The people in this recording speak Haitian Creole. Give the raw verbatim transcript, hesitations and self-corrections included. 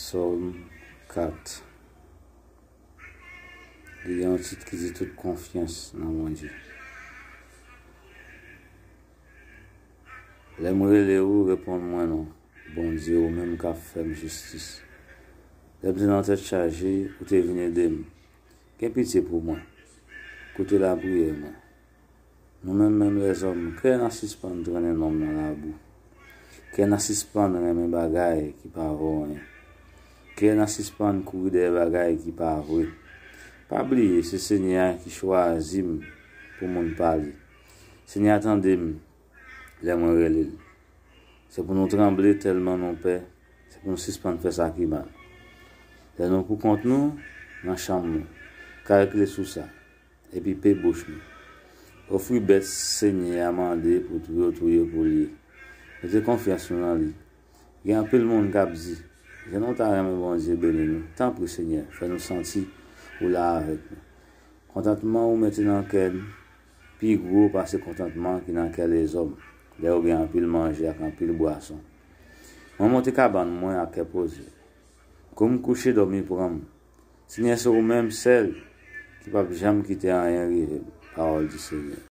Sòm kat. Li gen yon tit ki di tout konfyans nan Bondye. Lè m rele ou, reponn mwen non, Bondye, ou menm k ap fè m jistis. Lè m te nan tèt chaje, ou te vin ede m. Gen pitye pou mwen. Koute lapriyè mwen. Nou menm, menm lèzòm, kè n a sispann trennen nonm nan labou. Kè n a sispann renmen bagay ki pa vo anyen. Kè n a sispann kouri dèyè bagay ki pa vre. Pa bliye, se Senyè a ki chwazi m pou moun pa li. Senyè a tande m lè mwen rele l. Se pou nou tranble tèlman nou pè. Se pou nou sispann fè sa ki mal. Lè nou pou kont nou, nan chanm nou, kalkile sou sa, epi pe bouch nou. Ofri bèt Senyè a mande pou tou yo touye pou li. Mete konfyans nou nan li. Gen anpil moun k ap di, jan nou ta renmen Bondye beni nou. Tanpri, Senyè, fè nou santi ou la avèk nou. Kontantman ou mete nan kè n pi gwo pase kontantman ki nan kè lèzòm, lè yo gen anpil manje ak anpil bwason. Mwen monte kabann mwen ak kè poze. Kou m kouche, dòmi pran m. Senyè, se ou menm sèl ki p ap janm kite anyen rive m. Pawòl di Senyè.